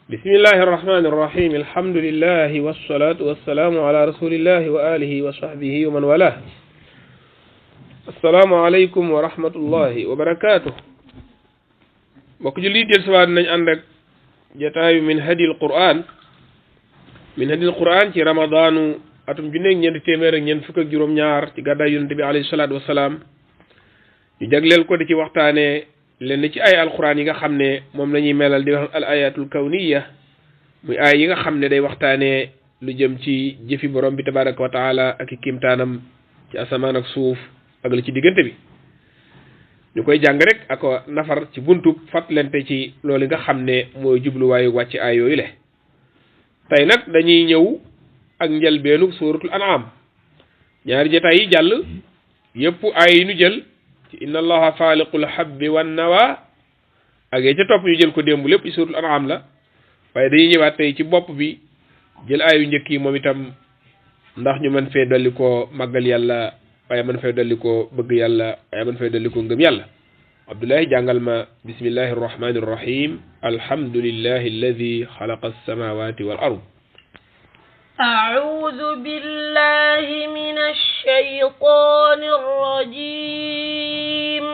بسم الله الرحمن الرحيم الحمد لله والصلاة والسلام على رسول الله وآله وصحبه ومن والاه السلام عليكم ورحمة الله وبركاته mbokk julli del suwaat nañ ànd ak jataayu min hadil quran ci ramadaanu atum junne ak ñeent téeméer ak ñeent fukk ak juróom ñaar ci gàddaay yonent bi alayhi salaatu wasalaam ñu jagleel ko di ci waxtaane lenn ci ay alquran yi nga xam ne moom la ñuy melal di wax al ayatul kawniya muy ay yi nga xam ne day waxtaane lu jëm ci jëfi borom bi tabaraka wa taala ak i kimtaanam ci asamaan ak suuf ak la ci diggante bi ñu koy jàng rek ak nafar ci buntub fàttalante ci loolu nga xam ne mooy jubluwaayu wàcc ay yooyu le tey nag dañuy ñëw ak njëlbeenu suuratul an'am ñaari jotaay yi jàll yëpp ay yi ñu jël ci inna allaha faaliqul habbi wan nawa ak yee ca topp ñu jël ko démb lépp ci suuratul an'am la waaye dañuy ñëwaat tey ci bopp bi jël aayu njëkk yi moom itam ndax ñu mën fee dolli koo màggal yàlla waaye mën fay dolli ko bëgg yàlla waaye mën fay dolli ko ngëm yàlla abdullahi jàngal ma bismillahi arrahmani arrahim alhamdulillahi alladi xalaqa alsamawati wal ard أعوذ بالله من الشيطان الرجيم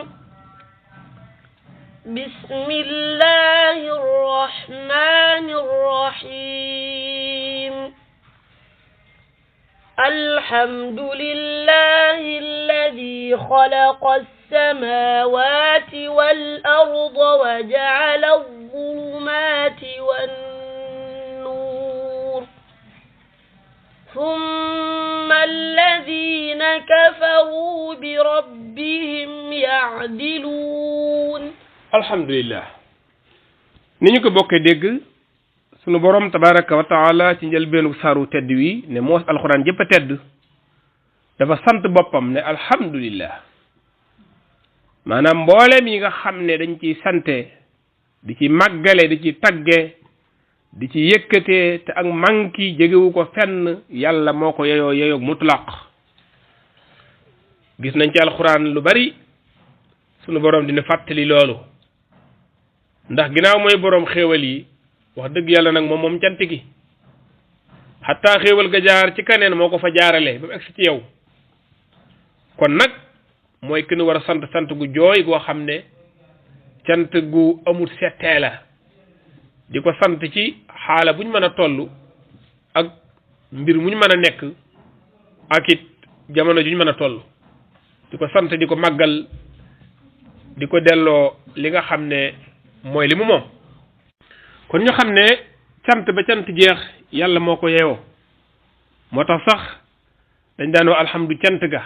بسم الله الرحمن الرحيم الحمد لله الذي خلق السماوات والأرض وجعل الظلمات والنور ثم الذين كفروا بربهم يعدلون الحمد لله نيكو بوكي دغ sunu borom tabaraka wa taala ci njëlbeenu saaru tedd wi ne moos alxuraan jëpp a tedd dafa sant boppam ne alhamdulillah maanaam mboolem yi nga xam ne dañ ciy sante di ci màggale di ci tagge di ci yëkkatee te ak manki jegewu ko fenn yàlla moo ko yeyoo mutlaq gis nañ ci alxuraan lu bari sunu borom dina fàttali loolu ndax ginnaaw mooy borom xéewal yi wax dëgg yàlla nag moom cant gi xataa xéewal ga jaar ci kaneen moo ko fa jaarale ba mu egsi ci yow kon nag mooy ki nu war a sant gu jooy goo xam ne cant gu amul settee la di ko sant ci xaala buñ mën a toll ak mbir muñ mën a nekk ak it jamono juñ mën a toll di ko sant di ko màggal di ko delloo li nga xam ne mooy li mu moom kon ñu xam ne cant ba cant jeex yàlla moo ko yeewoo moo tax sax dañ daan wax alhamdu cant ga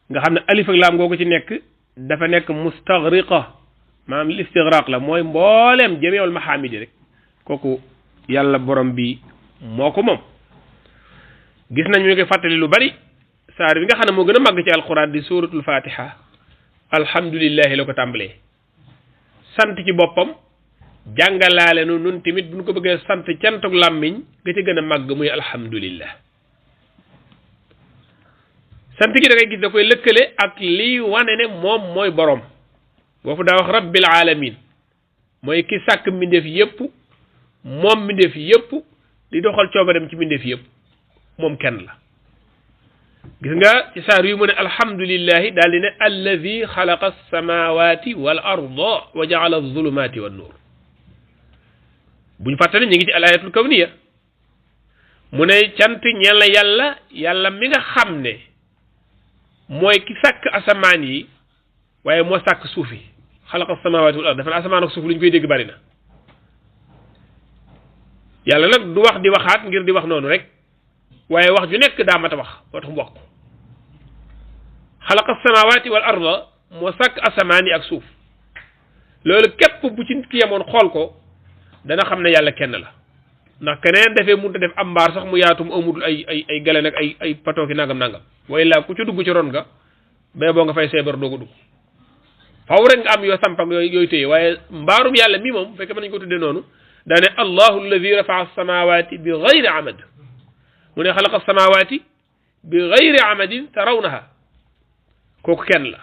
nga xam ne alif ak laam googu ci nekk dafa nekk mustaghriqa maanaam listigraq la mooy mbooleem jamiul mahamidi rek kooku yàlla borom bi moo ko moom gis nañ ñu koy fàttali lu bari saar bi nga xam ne moo gën a màgg ci alquran di suratul fatiha alhamdulillahi la ko tàmbalee sant ci boppam jàngalaale nu nun tamit bu ñu ko bëggee sant cantuk làmmiñ nga ci gën a màgg muy alhamdulillah sant gi da ngay gis da koy lëkkale ak lii wane ne moom mooy borom boofu daa wax rabbil alamin mooy ki sàkk mbindeef yépp moom mbindeef yépp di doxal coobareem ci mbindeef yépp moom kenn la gis nga ci saar yu mu ne alhamdulillahi daal di ne alladi xalaqa alsamawati wal arda wa jaala alzulumati wan nur buñ fàttali ñu ngi ci al ayatul kawniya mu ne cant ñeel na yàlla mi nga xam ne mooy ki sàkk asamaan yi waaye moo sàkk suuf yi xalaqa samawati wal ard dafa ne asamaan ak suuf lu ñu koy dégg bari na yàlla nag du wax di waxaat ngir di wax noonu rek waaye wax ju nekk daa mat a wax moo tax mu wax ko xalaqa samawati wal arda moo sàkk asamaan yi ak suuf loolu képp bu ci nit ki yemoon xool ko dana xam ne yàlla kenn la ndax keneen dafee mënut a def am mbaar sax mu yaatu mu amul ay galen ak ay patooki nangam waaye laa ku ci dugg ci ron nga ba boo nga fay seebar doo ko dugg faw rek nga am yoo samp ak yooyu téye waaye mbaarum yàlla mi moom fekkee mën nañu ko tuddee noonu daane allahu alladi rafaa samawati bi gayri amad mu ne xalaqa samawati bi gayri amadin tarawnaha kooku kenn la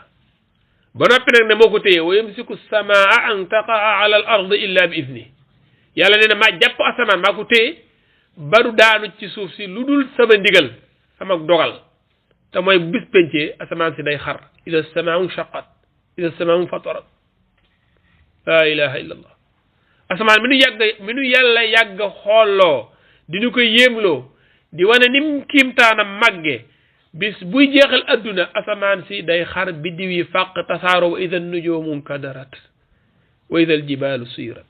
ba noppi nag ne moo ko téye wa yamsiku samaa an taqaa ala al ardi illa bi idni yàlla nee na maa jàpp asamaan maa ko téye ba du daanu ci suuf si lu dul sama ndigal sama dogal te mooy bis pencee asamaan si day xar ida samaau shaqat ida samaau fatarat la ilaha illa allah asamaan mi nu yàlla yàgg xooloo di ñu ko yéemloo di wane nim kiimtaanam màgge bis buy jeexal adduna asamaan si day xar biddiw yi fàq tasaaro wa ida nujumu nkadarat wa ida aljibalu suyirat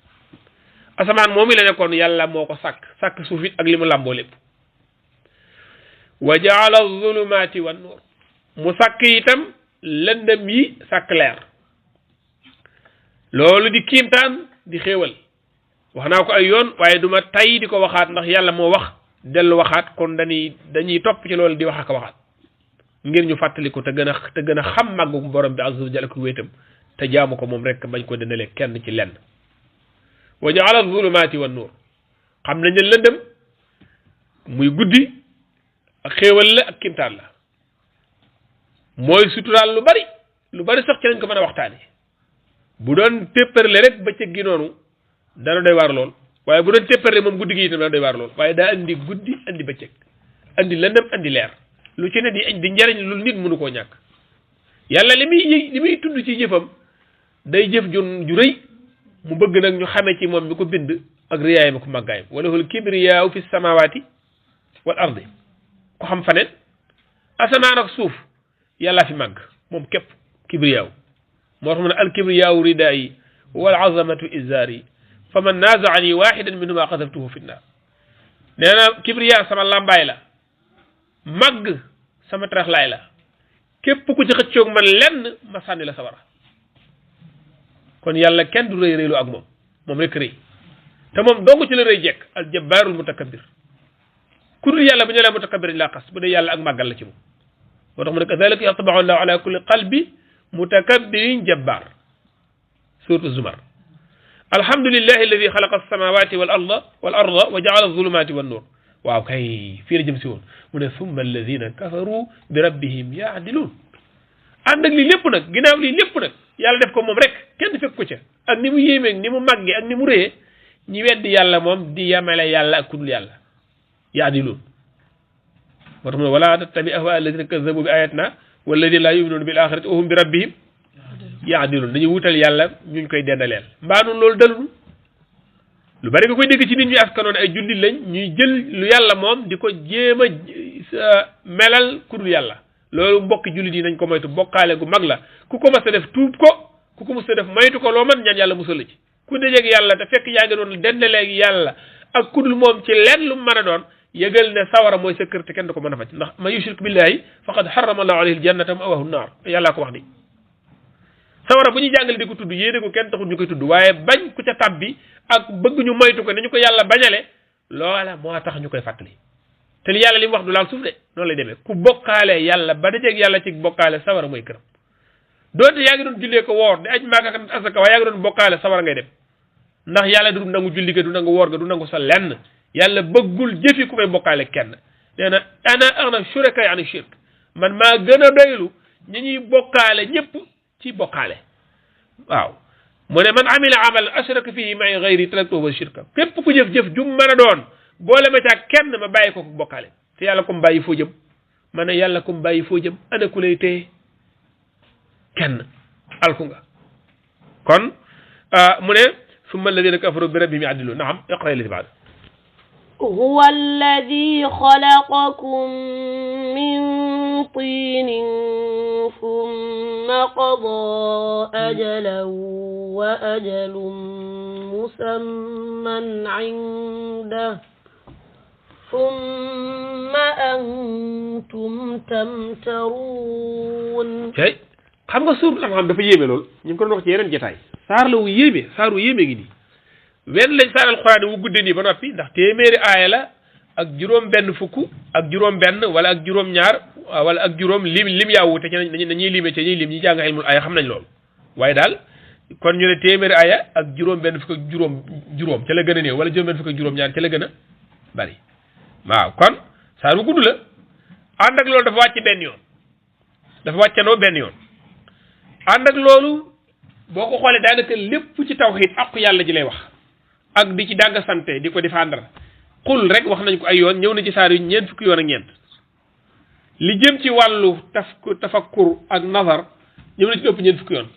asamaan moom la nekkoon yàlla moo ko sàkk suuf it ak li mu làmboo lépp wa jaala zulumati wan nuur mu sàkk itam lëndëm yi sàkk leer loolu di kiimtaan di xéewal wax naa ko ay yoon waaye duma tay di ko waxaat ndax yàlla moo wax dellu waxaat kon dañuy topp ci loolu di wax ak waxaat ngir ñu fàttaliku te gën a xam màggu borom bi azza wa jalla ko wéetam te jaamu ko moom rek bañ ko dendale kenn ci lenn wa jaala zulumaati wan nuur xam nañ ne lëndëm muy guddi ak xéewal la ak kimtaan la mooy suturaal lu bari sax ci lañ ko mën a waxtaane bu doon tépparle rek bëccëg gi noonu dana doy waar lool waaye bu doon tépparle moom guddi gi itam dana doy waar lool waaye daa andi guddi andi bëccëg andi lëndëm andi leer lu ci ne di njariñ lu nit mënu koo ñàkk yàlla li muy tudd ci jëfam day jëf ju rëy mu bëgg nag ñu xame ci moom mi ko bind ak riyaayam ak màggaayam walahul kibriyaaw fi samawati wal ardi ko xam faneen asamaan ak suuf yàlla fi màgg moom képp kibriyaaw moo tax mu ne al kibriyaaw ridaayi wal azamatu izaari fa man naazaani waxidan minhuma qadaftuhu fi nnaar nee na kibriyaa sama làmbaay la màgg sama taraxlaay la képp ku ci xëccoog man lenn ma sànni la sawara kon yàlla kenn du rëy rëylu ak moom rek rëy te moom dong ci la rëy jekk al jabbaarul mutakabbir ku dul yàlla bu ñu la mutakabbir laa xas bu dee yàlla ak màggal la ci moom moo tax mu ne kadalika yatba'u llahu ala kulli qalbi mutakabbirin jabbaar suratu zumar alhamdulillahi alladi xalaqa alsamawati wal arda wa jaala alzulumati wan nur waaw kay fii la jëm si woon mu ne summa alladina kafaru bi rabbihim yaadiluun ànd ak lii lépp nag ginnaaw lii lépp nag yàlla def ko moom rek kenn fekk ko ca ak ni mu yéemee ni mu màggee ak ni mu réyee ñi weddi yàlla moom di yamale yàlla ak kudul yàlla yaadiluun moo tax mu ne wala tattabi ahwa alladina kazabu bi ayatina walladina laa yuminuuna bil axirati wa hum bi rabbihim yaadiluun dañuy wutal yàlla ñuñ koy dendaleel mbaa noonu loolu dalul lu bari nga koy dégg ci nit ñi askanoon ay jullit lañ ñuy jël lu yàlla moom di ko jéem a melal kudul yàlla loolu mbokki jullit yi nañ ko moytu bokkaale gu mag la ku ko mas a def tuub ko ku ko mas a def moytu ko loo man ñaan yàlla musal la ci ku dajeeg yàlla te fekk yaa ngi doon dendaleeg yàlla ak kudul moom ci lenn lu mu mën a doon yëgal ne sawara mooy sa kër te kenn du ko mën a faj ndax man yushrik billahi faqad harrama allahu alayhi aljannata wa ma'wahu an-nar yàllaa ko wax di sawara bu ñuy jàngale di ko tudd yéene ko kenn taxul ñu koy tudd waaye bañ ku ca tabbi ak bëgg ñu moytu ko ne ñu ko yàlla bañale loola moo tax ñu koy fàttali te li yàlla li mu wax du laal suuf de noonu lay demee ku bokkaale yàlla ba dajeeg yàlla ci bokkaale sawara mooy këram doonte yaa ngi doon jullee ko woor di aj maaka ak asaka waaye yaa ngi doon bokkaale sawara ngay dem ndax yàlla du nangu julli ga du nangu woor ga du nangu sa lenn yàlla bëggul jëfi ku may bokkaale kenn nee na ana aghna shuraka an shirk man maa gën a doylu ñi ñuy bokkaale ñëpp ci bokkaale waaw mu ne man amila amalan ashraka fihi ma'i ghayri taraktuhu wa shirka képp ku jëf-jëf jum mën a doon boole ma caa kenn ma bàyyi ko bokkaale te yàlla comme bàyyi foo jëm ma ne yàlla comme bàyyi foo jëm ana ku lay téye kenn alku nga kon mu ne summa alladina kafaru bi rabbihim ya'diluun naam iqra li ba'd هو الذي خلقكم من طين ثم قضى أجلا وأجل مسمى عنده ثم أنتم تمترون xam nga suur la xam dafa yéeme lool ñu ngi ko doon wax ci yeneen jotaay saar la wu yéeme saar wu yéeme ngi nii wenn lañ saar alxuraan wu gudde nii ba noppi ndax téeméeri aaya la ak juróom benn fukk ak juróom benn wala ak juróom ñaar wala ak juróom lim yaa wute ci nañuy limee ci ñuy lim ñi jàng ilmul aaya xam nañ loolu waaye daal kon ñu ne téeméeri aaya ak juróom benn fukk ak juróom ca la gën a néew wala juróom benn fukk ak juróom ñaar ca la gën a bari waaw kon saar wu gudd la ànd ak loolu dafa wàcc benn yoon dafa wàccanoo benn yoon ànd ak loolu boo ko xoolee daanaka lépp ci tawhid aqu yàlla ji lay wax ak di ci dàgg sante di ko défendre xul rek wax nañ ko ay yoon ñëw na ci saar yu ñeent fukki yoon ak ñeent li jëm ci wàllu tafakkur ak nazar ñëw na ci ëpp ñeent fukki yoon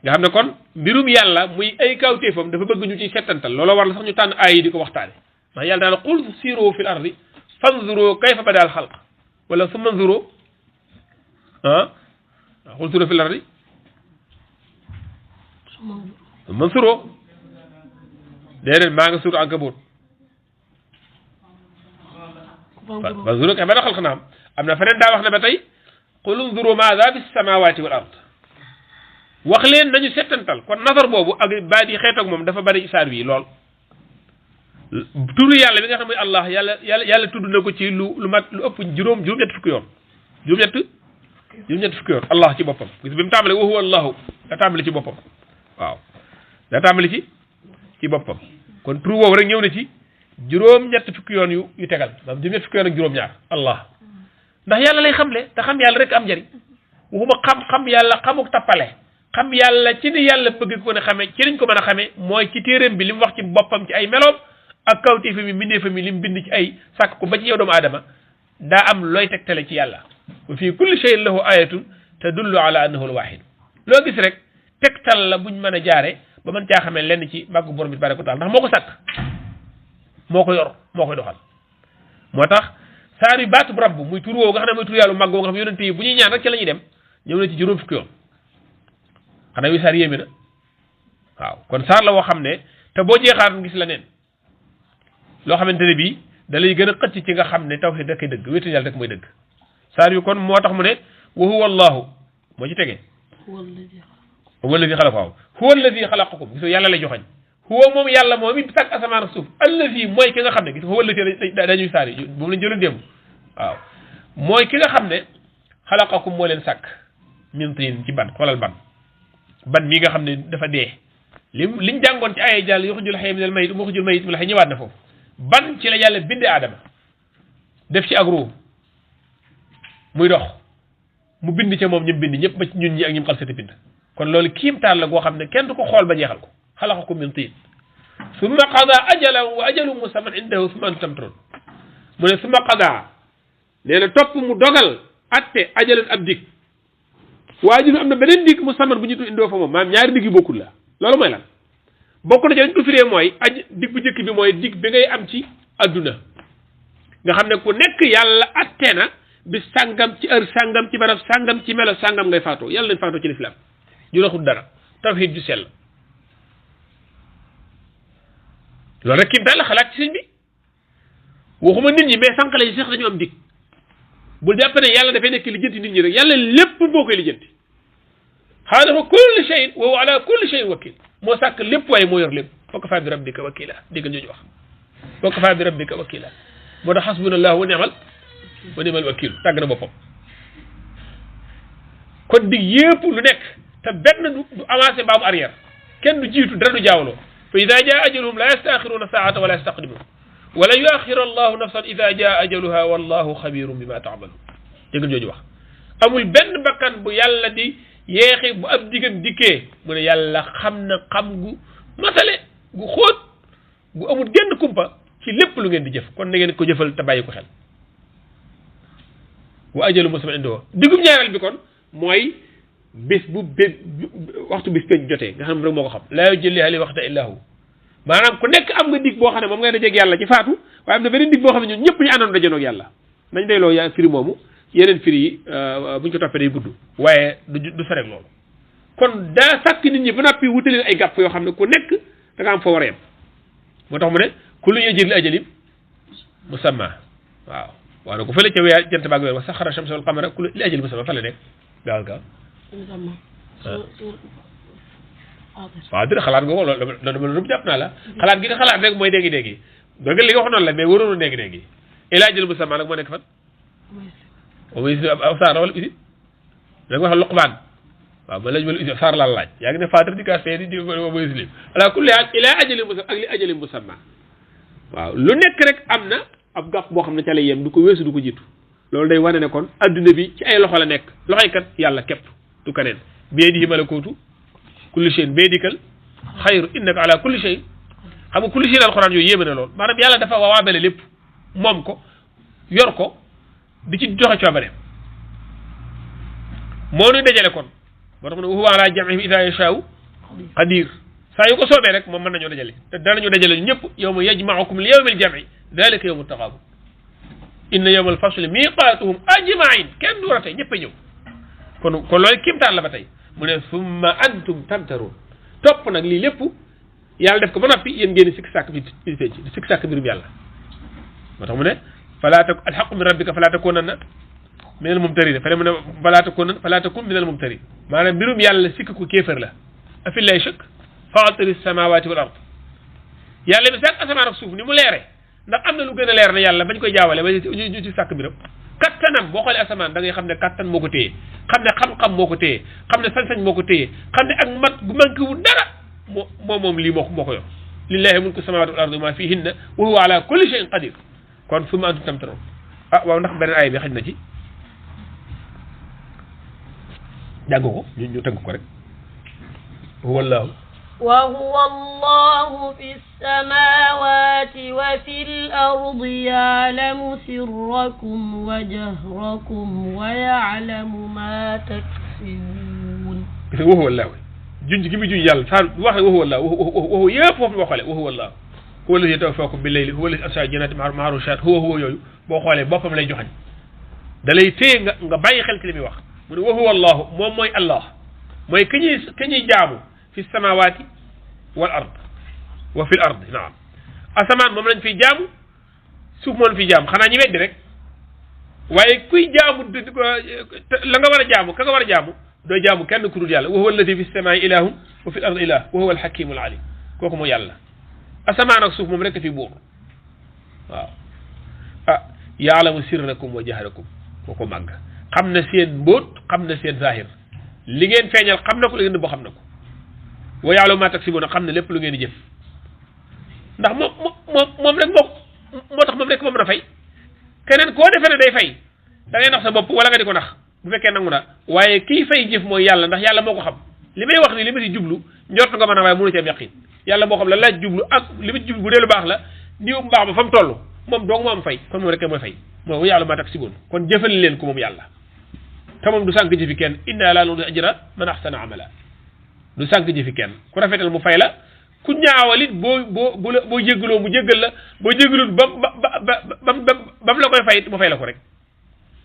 nga xam ne kon mbirum yàlla muy ay kawtéefam dafa bëgg ñu ci settantal looloo war la sax ñu tànn aay yi di ko waxtaane ndax yàlla daal qul siru fil ardi fanzuru kayfa bada al xalq wala summa nzuru qul siru fil ardi summa nzuru déedéet maa nga suur ankabut fanzuru kayfa bada al xalq naam am na feneen daa wax ne ba tey qul nzuru maada fi samawati wal ard wax leen nañu settantal kon nazar boobu ak baat yi xeet ak moom dafa bari ci saar wi lool turu yàlla bi nga xam ne allah yàlla tudd na ko ci lu mat lu ëpp juróom-ñett fukki yoon juróom-ñett fukki yoon allah ci boppam gis bi mu tàmbale wa huwa allahu daa tàmbali ci boppam waaw daa tàmbali ci boppam kon turu boobu rek ñëw na ci juróom-ñett fukki yoon yu tegal maanaam juróom-ñett fukki yoon ak juróom-ñaar allah ndax yàlla lay xamle te xam yàlla rek am njëriñ waxuma xam yàlla xamuk tappale xam yàlla ci ni yàlla bëgg ko ne xame ci niñ ko mën a xame mooy ci téeréem bi li mu wax ci boppam ci ay meloom ak kawtéefa mi mbindeefa mi li mu bind ci ay sàkk ko ba ci yow doomu aadama daa am looy tegtale ci yàlla wa fii kulli shay'in lahu ayatun tadullu ala annahu al-wahid loo gis rek tegtal la buñ mën a jaare ba mën caa xamee lenn ci màggu borom bi tabaaraka wa taala ndax moo ko sàkk moo ko yor moo koy doxal moo tax saar yu baatub rabb muy tur woowu nga xam ne muy tur yàlla màgg woo nga xam ne yonente yi bu ñuy ñaan rek ci la ñuy dem ñëw na ci juróom fukki yoon xanaa wi saar yéeme na waaw kon saar la woo xam ne te boo jeexaat gis la neen loo xamante ne bii da lay gën a xëcc ci nga xam ne tawhid rek ay dëgg wéetu yàlla rek mooy dëgg saar yu kon moo tax mu ne wa huwa allahu moo ci tegee huwa alladi xalaqakum huwa alladi xalaqakum gis yàlla lay joxañ huwa moom yàlla moom it sàkk asamaan ak suuf alladi mooy ki nga xam ne gis huwa alladi dañuy saar yi moom lañ jëloon démb waaw mooy ki nga xam ne xalaqakum moo leen sàkk min tiin ci ban xoolal ban mii nga xam ne dafa dee liñ jàngoon ci ay jàll yuxrijul hayya minal mayyit muxrijul mayyit minal hayy ñëwaat na foofu ban ci la yàlla bindee aadama def ci ak ruum muy dox mu bind ca moom ñim bind ñëpp ba ci ñun ñi ak ñim xalsati bind kon loolu kiimtaan la goo xam ne kenn du ko xool ba jeexal ko xalaqakum min tiin summa qada ajalan wa ajalun musamman indahu summa antum tamtarun mu ne summa qada nee na topp mu dogal atte ajalan ab dig waajur am na beneen digg mu saman bu ñu tu indoo fa moom maanaam ñaari digg yu bokkul la loolu mooy lan bokk na ci dañ ko firee mooy digg bu njëkk bi mooy digg bi ngay am ci adduna nga xam ne ku nekk yàlla atte na bi sàngam ci heure sàngam ci barab sàngam ci melo sàngam ngay faatoo yàlla nañ faatoo ci lislaam ju raxul dara tawhid ju sell loolu rek kim daal la xalaat ci sëñ bi waxuma nit ñi mais sànqale yi sax dañu am digg bul jàpp ne yàlla dafay nekk lijjanti nit ñi rek yàlla lépp boo koy lijjanti xaalafa kulli shay'in wa huwa ala kulli shay'in wakil moo sàkk lépp waaye moo yor lépp wa kafaa bi rabbika wakila dégg ñooñu wax wa kafaa bi rabbika wakila moo tax xasbunallahu wa ni'mal wakil tàgg na boppam kon dig yépp lu nekk te benn du avancé mbaa mu arrière kenn du jiitu dara du jaawloo fa ida jaa ajaluhum la yastaxiruuna saata wala yastaqdimuun wala yuaxiru allahu nafsan ida jaa ajaluha wallahu xabirum bima taamaluun dégg jooju wax amul benn bakkan bu yàlla di yeexi bu ab diggam dikkee mu ne yàlla xam na xam gu masale gu xóot gu amul genn kumpa ci lépp lu ngeen di jëf kon na ngeen ko jëfal te bàyyi ko xel wa ajalu musamman indoo diggum ñaareel bi kon mooy bis waxtu bis penc jotee nga xam ne rek moo ko xam laa yujallihaa li waqtihaa illaa hu maanaam ku nekk am nga dig boo xam ne moom ngay dajeeg yàlla ci faatu waaye am na beneen dig boo xam ne ñun ñëpp ñu àndoon dajanoog yàlla nañ day loo yaa firi moomu yeneen firi yi buñ ko toppee day gudd waaye du sorek loolu kon daa sàkk nit ñi ba noppi wutaleen ay gàpp yoo xam ne ku nekk da nga am fa war a yem moo tax mu ne kullu yajri li ajalin musamma waaw na ko fële ca weer jant baag weer wa saxara shamsa wal qamara kullu li ajalin musamma fa la nekk gaawal gaaw waaw dina xalaat nga ko loolu jàpp naa la xalaat gi nga xalaat rek mooy déggi-déggi dëgg li nga wax noonu la mais waroon déggi-déggi ila ajalin musamma nag moo nekk fan mooy aw saar wala usi da nga wax Luqmaan waaw ma lañ wala usi saar laa laaj yaa ngi ne Fatir di kaste di mooy muslim ala kulli haal ila ajalin musamma ak li ajalin musamma waaw lu nekk rek am na ab gàpp boo xam ne ca lay yem du ko weesu du ko jiitu loolu day wane ne kon adduna bi ci ay loxo la nekk loxoy kat yàlla képp du keneen biyadihi malakuutu kulli shay'in biyadikal xayru innaka ala kulli shay xam nga kulli shay'in alquran yooyu yéeme na lool maanaam yàlla dafa waabale lépp moom ko yor ko di ci joxe coobare moo nuy dajale kon moo tax mu ne wa huwa ala jam'ihim idha yasha'u qadir saa yu ko soobee rek moom mën nañoo dajale te danañu dajale ñëpp yawma yajma'ukum li yawmil jam'i dhalika yawmut taghabun inna yawmal fasli miqatuhum ajma'in kenn du rate ñëpp a ñëw kon loolu kimtaan la ba tey mu ne summa antum tamtarun topp nag lii lépp yàlla def ko ba noppi yéen ngeen sikk sàkk bi sikk sàkk mbirum yàlla moo tax mu ne alhaqu min rabbika fala takunanna min al mumtarin fane mu ne fala takun min al mumtarin maanaam mbirum yàlla sikk ko kéefër la afillahi shakk faatiri samawati wal ard yàlla mi sàkk asamaan ak suuf ni mu leere ndax am na lu gën a leer ne yàlla bañ koy jaawale ba ñu ci sàkk mbiram kattanam boo xoolee asamaan da ngay xam ne kattan moo ko téye xam ne xam-xam moo ko téye xam ne sañ-sañ moo ko téye xam ne ak mat gu manqué wu dara moom lii moo ko yor lillahi mulku samawati wal ardi ma fihinna wa huwa ala kulli shay'in qadir kon summa antum tamtarun waaw ndax beneen aaya bi xaj na ci jàng ko ñu tënk ko rek huwa allahu وهو الله في السماوات وفي الأرض يعلم سركم وجهركم ويعلم ما تكسبون وهو الله junj gi mu junj yàlla saa waxe وهو الله وهو yëpp foofu boo xoolee وهو الله هو الذي يتوفاكم بالليل هو الذي أرسل الجنات معروشات هو yooyu boo xoolee boppam lay joxañ da lay téye nga bàyyi xel ci li muy wax mu ne وهو الله moom mooy Allah mooy ki ñuy jaamu fi samawati wal ard wa fi l ard naam asamaan moom lañ fiy jaamu suuf moom lañ fiy jaamu xanaa ñi weddi rek waaye kuy jaamu la nga war a jaamu ka nga war a jaamu doo jaamu kenn ku dul yàlla wa huwa alladi fi samaai ilahun wa fi l ard ilah wa huwa alhakimu al alim kooku mooy yàlla asamaan ak suuf moom rek fi buur waaw yaalamu sirrakum wa jahrakum kooku màgg xam na seen mbóot xam na seen zahir li ngeen feeñal xam na ko li ngeen nëbb xam na ko wa ya'lamu ma taksibuna xam ne lépp lu ngeen di jëf ndax moom rek moo tax moom rek moom na fay keneen koo defee ne day fay da ngay nax sa bopp wala nga di ko nax bu fekkee nangu na waaye kii fay jëf mooy yàlla ndax yàlla moo ko xam li may wax ni li ma ci jublu njort nga mën a waaye mënu ci am yaqin yàlla moo xam la laaj jublu ak li ma ci jublu bu dee lu baax la niw mbaax ba fa mu toll moom dong moo am fay kon moom rek mooy fay mooy wa ya'lamu ma taksibuna kon jëfal leen ko moom yàlla te moom du sànq jëfi kenn inna la nudi'u ajra man ahsana amala du sànq jëfi kenn ku rafetal mu fay la ku ñaawalit boo jéggaloo mu jéggal la boo jéggalul bam la koy fay mu fay la ko rek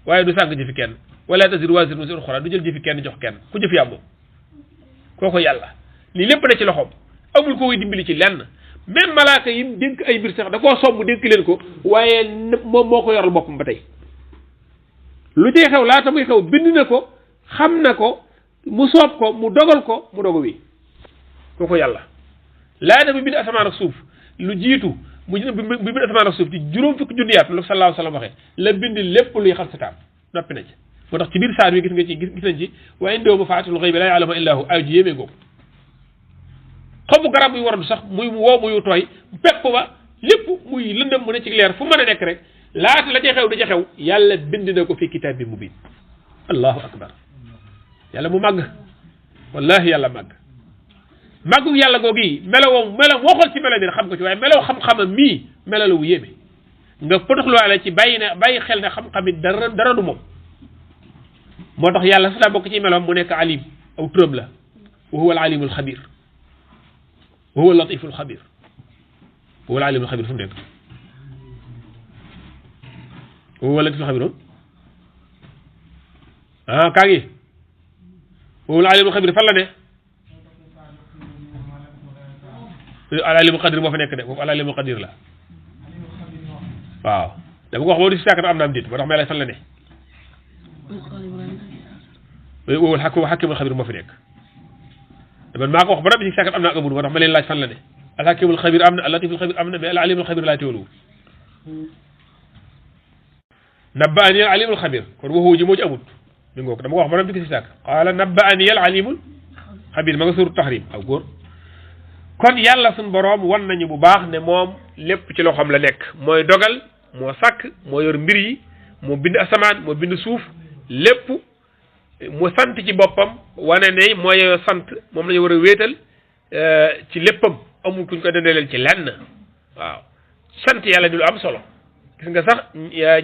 waaye du sànq jëfi kenn wala taziru waziratun wizra ukhra du jël jëfi kenn jox kenn ku jëf yàlla kooko yàlla lii lépp na ci loxoom amul ko koy dimbali ci lenn même malaaka yi dénk ay mbir sax da koo somb dénk leen ko waaye moom moo ko yoral boppam ba tey lu cee xew laata muy xew bind na ko xam na ko mu soob ko mu dogal ko mu dogo wi kooko yàlla laata bi bind asamaan ak suuf lu jiitu bi bind asamaan ak suuf ci juróom fukki junniyaat lu sallallahu alayhi wa sallam waxee la bind lépp luy xal sataam noppi na ci moo tax ci biir saar bi gis nga ci gis nañ ci wa indahu mafatihul ghaybi la ya'lamuha illa hu ay ji yéemee googu xobu garab yu waroon sax muy woo muy tooy pepp ba lépp muy lëndëm mu ne ci leer fu mën a nekk rek laata la ca xew da ca xew yàlla bind na ko fi kitaab bi mubin allahu akbar yàlla mu màgg wallahi yàlla màgg màggu yàlla googu yi melo moo xool ci melo bi xam ko ci waaye melo xam-xamam mii melo la wu yéeme nga potoxluwaale ci bàyyi xel ne xam-xam it dara du moom moo tax yàlla sax daa bokk ci meloom mu nekk alim aw turam la wa huwa al alimul xabir wa huwa al latiful xabir wa huwa al alimul xabir fu mu nekk wa huwa al latiful xabir moom kaa ngi wa huwa al alimul xabir fan la ne al alimul qadir moo fa nekk de foofu al alimul qadir la waaw dama ko wax boo di si sàkkat am na am dit moo tax may lay fan la ne wowul xakimul xabir moo fi nekk man maa ko wax ba noppi si sàkkat am na ak amul moo tax ma leen laaj fan la ne al xakimul xabir am na al latiful xabir am na mais al alimul xabir laa teewlu nabbaani al alimul xabir kon waxu ji moo ci amut mi ngoog dama ko wax ba noppi si sàkk qaala nabbaani al alimul xabir ma nga suru tahrim aw góor kon yàlla suñ boroom wan nañu bu baax ne moom lépp ci loxoom la nekk mooy dogal moo sàkk moo yor mbir yi moo bind asamaan moo bind suuf lépp mu sant ci boppam wane ne mooy sant moom la ñu war a wéetal ci léppam amul kuñ ko dendaleel ci lenn waaw sant yàlla di lu am solo gis nga sax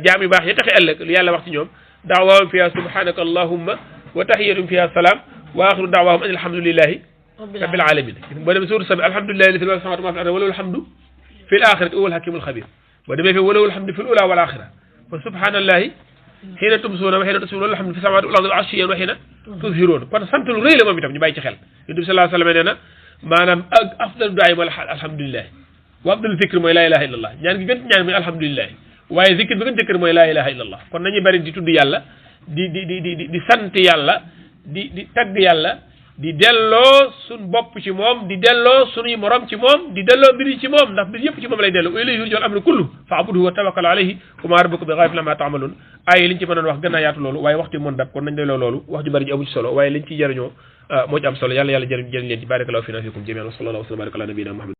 jaam yu baax ya taxi ëllëg lu yàlla wax ci ñoom da'waahum fiha subhanaka allahumma wa tahiyyatuhum fiha salaam wa axiru da'waahum an alhamdulillahi rabbil alamin boo demee suur sabi alhamdulillahi li fi samawati ma fi al-ardi wa lahu alhamdu fil axirati huwa al-hakimul xabir boo demee fi wa lahu alhamdu fil ula wal axira fa subhanallahi xiina tumsuuna wa xiina tusbihuuna wa lahu alhamdu fi samawati wal ardi wa ashiyan wa xiina tuzhiruun kon sant lu rëy la moom itam ñu bàyyi ci xel yonent bi sallallahu alayhi wa sallam nee na maanaam ak afdalu du'a mooy alhamdulilah wa afdalu zikr mooy laa ilaha illallah ñaan gi gën ñaan mooy alhamdulilah waaye zikr bi gën jëkkër mooy laa ilaha illallah kon nañu bari di tudd yàlla di sant yàlla di tagg yàlla di delloo suñ bopp ci moom di delloo suñuy morom ci moom di delloo mbir yi ci moom ndax mbir yëpp ci moom lay delloo wa ilayhi yurja'ul amru kullu fa'budhu wa tawakkal alayhi wa ma rabbuka bi ghafilin amma ta'malun ay liñ ci mënoon wax gën a yaatu loolu waaye waxtu mën dab kon nañ delloo loolu wax ju bari ji amu ci solo waaye liñ ci jëriñoo moo ci am solo yàlla jëriñ leen ci barakallahu fiina fiikum jamii'an wa sallallahu wa sallam baraka ala nabiyina Muhammad